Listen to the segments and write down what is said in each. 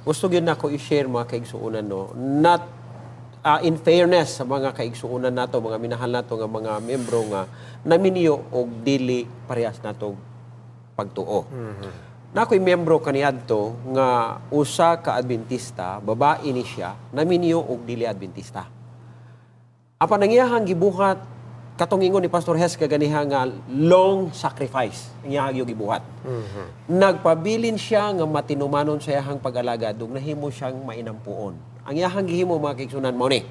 Gusto gyud nako i-share, mga kaigsuonan, no. Not in fairness sa mga kaigsuonan nato, mga minahal nato nga mga membro nga naminyo og dili parehas nato pagtuo. Naa ko'y miyembro kaniadto nga usa ka Adventista, babae ni siya, naminyo og dili Adventista. Apan ang iyahang gibuhat, katong ingon ni Pastor Hes kaganiha nga long sacrifice ang iyahang yung gibuhat. Nagpabilin siya nga matinumanon sa iyahang pag-alagad ug nahimo siyang mainampuon. Ang iyahang gihimo, mga kaigsuonan, mao ni.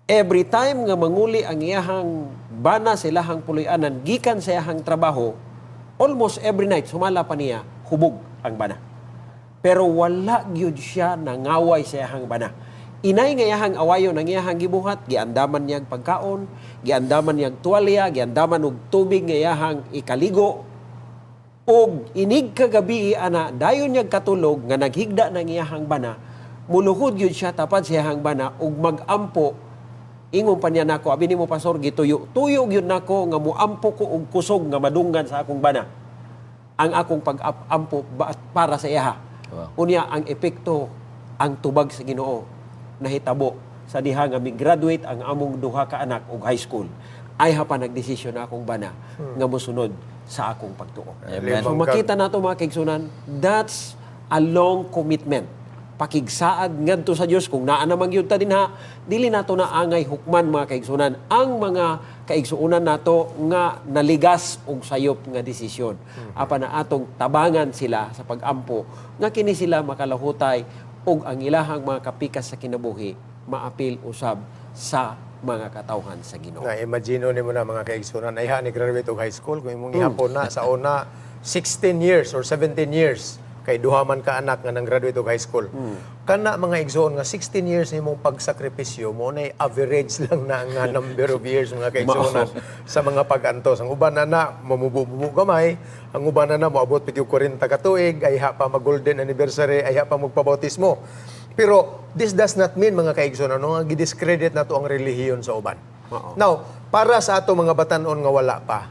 Every time nga manguli ang iyahang bana sa ilahang puloy-anan gikan sa iyahang trabaho, almost every night sumala pa niya, hubog ang bana. Pero wala gyud siya nangaway sa iyahang bana. Inay nga iyahang awayon ang iyahang gibuhat, giandaman niyang pagkaon, giandaman niyang tuwalya, giandaman og tubig nga iyahang ikaligo. Ug inig kagabi ana, dayon niya katulog nga naghigda ng iyahang bana, muluhod gyud siya tapad sa iyahang bana ug magampo. Ingon pa niya nako, "Abi nimo, Pastor, gituyo. Tuyo gyud nako nga muampo ko og kusog nga madunggan sa akong bana ang akong pag-ampo para sa iyaha." Unya ang epekto, ang tubag sa Ginoo nahitabo sa diha nga mi-graduate ang among duha ka anak og high school. Ay pa nagdesisyon na akong bana nga mosunod sa akong pagtuo. Amen. So makita nato, mga kaigsuonan, that's a long commitment. Pakigsaad ngadto sa Dios kung naa naman gyud ta dinha, dili nato na angay hukman, mga kaigsuonan, ang mga kaigsuonan nato nga naligas og sayop nga desisyon. Apan na atong tabangan sila sa pag-ampo nga kini sila makalahutay ug ang ilahang mga kapikas sa kinabuhi maapil usab sa mga katawhan sa Ginoo. Na imagine nimo na, mga kaigsuonan, ay ni graduate og high school kung imong ihapon na sa una 16 years or 17 years kay duha man ka anak nga nang graduate og high school. Kana, mga igsoon, nga 16 years nimong pagsakripisyo mo na, average lang na nga number of years, mga kaigsuonan, sa mga pag-antos. Ang uban na na mamubo-mubo gamay, ang uban na na moabot pa gyud 40 ka tuig, ay ha pa mag golden anniversary, ay ha pa magpabautismo. Pero this does not mean, mga kaigsuonan, no, nga gidiscredit nato ang relihiyon sa uban. Now, para sa ato mga batanon nga wala pa,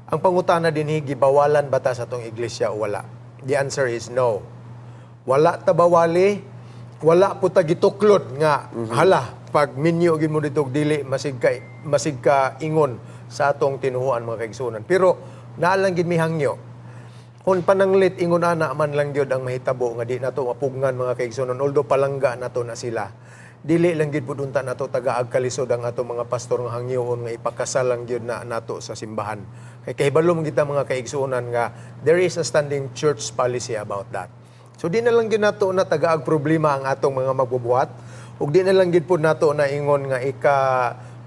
ang pangutana dinhi, gibawalan ba ta sa atong iglesia o wala? The answer is no. Wala ta bawali, wala po ta gituklod nga hala pag minyo gyud mo dito og dili masig ka ingon sa atong tinuhuan, mga kaigsuonan. Pero naa lang gid mi hangyo. Kung pananglit ingon ana man lang gyud ang mahitabo nga di nato mapugngan, mga kaigsuonan, although palangga nato na sila, dili lang gyud pud unta nato tagaag kalisod ang ato mga pastor nga hangyoon nga ipakasal lang gyud na nato sa simbahan kay kahibalo man kita, mga kaigsuonan, nga there is a standing church policy about that. So di na lang gyud nato na tagaag problema ang atong mga magbubuhat ug di na lang gyud pud nato na ingon nga ika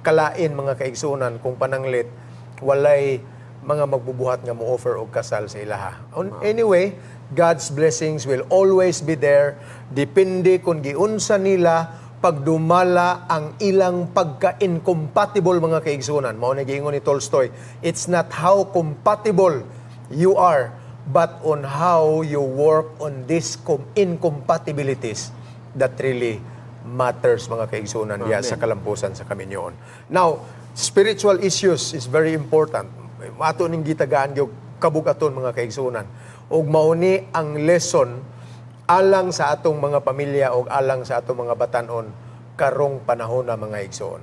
kalain, mga kaigsuonan, kung pananglit walay mga magbubuhat nga mo-offer og kasal sa ilaha. Anyway, God's blessings will always be there. Depende kung giunsa nila pagdumala ang ilang pagka-incompatible, mga kaigsuonan. Mao na giingon ni Tolstoy, "It's not how compatible you are, but on how you work on these incompatibilities that really matters," mga kaigsuonan, diya sa kalampusan sa kaminyoon. Now, spiritual issues is very important. Ato ning gitagaan gyud kabugaton, mga kaigsuonan. Ug mao ni ang lesson alang sa atong mga pamilya ug alang sa atong mga batanon karong panahon na, mga igsoon.